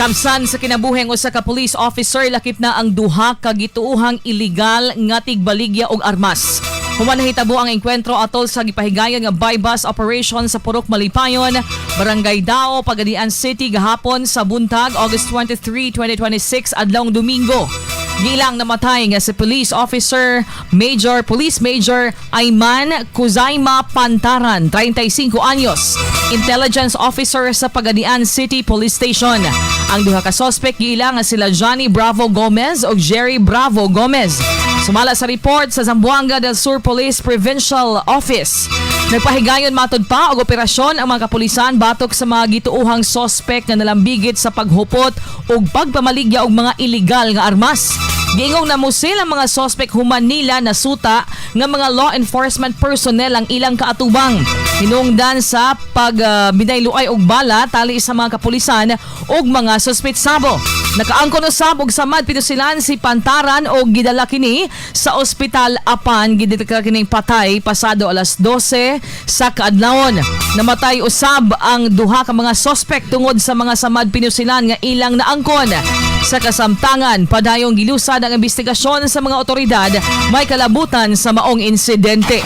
Kamsan sa kinabuhi ang usa ka police officer, lakip na ang duha ka gituohang illegal nga tigbaligya og armas. Human nahitabo ang engkwentro atol sa gipahigayon nga buy-bust operation sa Purok Malipayon, Barangay Dao, Pagadian City gahapon sa buntag, August 23, 2026, adlawng Domingo. Gilang namatay nga si Police Officer Major Police Major Ayman Kuzaima Pantaran, 35 anyos, Intelligence Officer sa Pagadian City Police Station. Ang duha ka suspect giila nga sila Johnny Bravo Gomez ug Jerry Bravo Gomez. Sumala sa report sa Zamboanga del Sur Police Provincial Office, nagpahigayon matod pa og operasyon ang mga kapulisan batok sa mga gituohang sospek nga nalambigit sa paghupot ug pagpamaligya og mga illegal nga armas. Giingong namusil ang mga sospek human nila nasuta nga mga law enforcement personnel ang ilang kaatubang. Hinungdan sa pag binayluay og bala tali sa mga kapulisan ug mga suspetsabo. Nakaangkon usab og samad pinusilan si Pantaran og gidala kini sa ospital apan gideklara kining patay pasado alas 12 sa kaadlawon. Namatay usab ang duha ka mga sospek tungod sa mga samad pinusilan nga ilang naangkon. Sa kasamtangan, padayong gilusad ang investigasyon sa mga otoridad may kalabutan sa maong insidente.